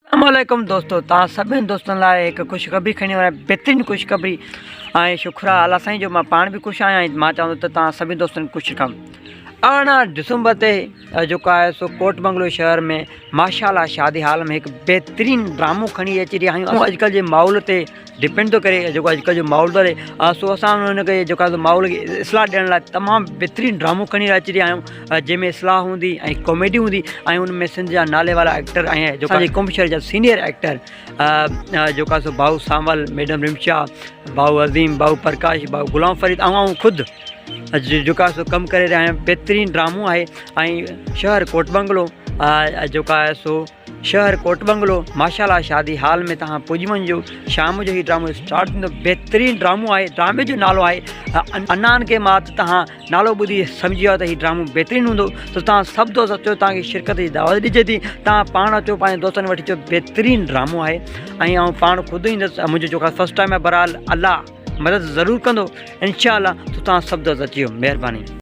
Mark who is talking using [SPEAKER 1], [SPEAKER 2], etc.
[SPEAKER 1] السلام عليڪم دوستو توهان سڀني دوستن لاء هڪ خوشخبري کڻي آيو آهيان بهترين خوشخبري ۽ شڪر آهي الله سائين جو مان پاڻ به خوش آهيان ۽ مان چاهيان ٿو ته توهان سڀني دوستن کي خوش رکان 18 ڊسمبر تي جيڪو آهي سو ڪوٽ بنگلو شهر ۾ ماشاء الله شادي هال ۾ هڪ بهترين ڊرامو کڻي اچي رهيا آهيون اڄڪلهه جي ماحول تي ڊپينڊ ٿو ڪري جيڪو اڄڪلهه جو ماحول ٿو هلي سو اسان ان کي جيڪو آهي ماحول کي اصلاح ڏيڻ لاء تمام بهترين ڊرامو کڻي اچي رهيا آهيون جنهن ۾ اصلاح هوندي ۽ ڪاميڊي هوندي ۽ ان ۾ سنڌ جا نالي وارا ايڪٽر ۽ جيڪو اسان جي قم شهر جا سينيئر ايڪٽر جيڪو آهي سو ڀائو سانول ميڊم رمشا ڀائو عظيم ڀائو پرڪاش ڀائو غلام فريد ۽ آئون خود جيڪو آهي سو ڪم ڪري رهيا آهيون بهترين ڊرامو آهي ۽ شهر ڪوٽ بنگلو جيڪو آهي سو شهر ڪوٽ بنگلو ماشاءالله شادي هال ۾ توهان پڄي وڃجو شام جو هي ڊرامو اسٽارٽ ٿيندو بهترين ڊرامو آهي ڊرامي جو نالو آهي انان ڪي مات توهان نالو ٻڌي سمجهي ويا ته هي ڊرامو بهترين هوندو ته توهان سڀ دوست اچو توهان کي شرڪت جي دعوت ڏجي ٿي توهان پاڻ اچو پنهنجي دوستن وٺي اچو بهترين ڊرامو آهي ۽ آئون پاڻ خود ايندس منهنجو جيڪو فرسٽ ٽائم آهي بهرحال الله مدد ضرور ڪندو انشاءالله ته توهان سڀ دوست اچي ويو مهرباني.